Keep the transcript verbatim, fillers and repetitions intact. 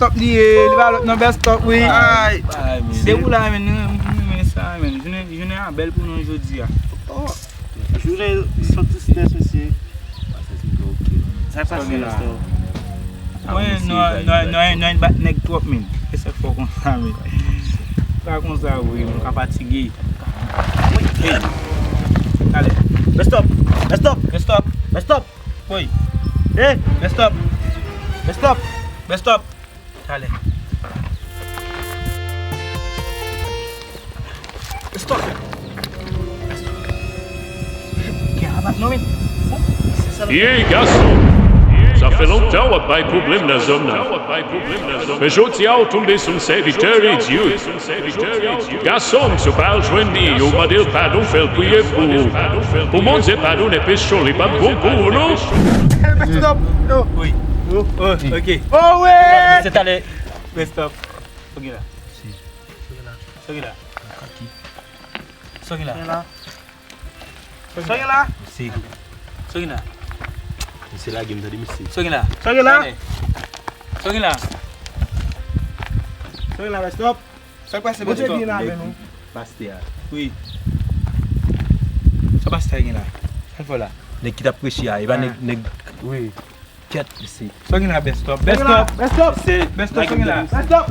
Stop li ye, li pa lòt non, Best Stop, wi. Ay. Ay, men. Se ou la, men, nou, nou, men sa, men. Jounen, jounen a bèl pou nou jodi a. Oh. Jounen san tristès, mesye. Sa k pase la? Mwen, nou, nou, nou, nou bat nèg twòp, men. E sa k fè w konsa, men. Pa konsa, wi, mwen ka fatige. Hey. Ale. Best Stop. Best Stop. Best Stop. Best Stop. Woy. Hey. Best Stop. Best Stop. Best Stop. Talè. Best Stop. Best Stop. Gen abat non, men. Oh, se sa l ap fè. Ye, gason. Sa fè lontan w ap bay pwoblèm nan zòn nan. Men jodi a, w tonbe sou yon sèvitè de Dye. Gason, si w pa al jwenn li, ou mande l padon, fè l priye pou ou. Pou Bondye padonnen peche w, li p ap bon pou ou, non. Best Stop. Yo. Wi. Oh, ok. Oh, wi. Se talè. Best Stop. Sa w gen la? Sa w gen la? Sa w gen la? Sa w gen la? Sa w gen la? Sa w gen la? Misye lage m, tande, mesye. Sa w gen la? Sa w gen la? Sa w gen la? Sa w gen la, Best Stop? Sa k pase, Best Stop? Bondye byen avè nou. Pastè a. Wi. Sa pastè a gen la? Sa l fè la? Nèg ki t ap preche a, e pa nèg, nèg. Wi. Kèt, mesye. Sa w gen la, Best Stop? Best Stop. Best Stop. Mesye, Best Stop, sa w gen la? Best Stop.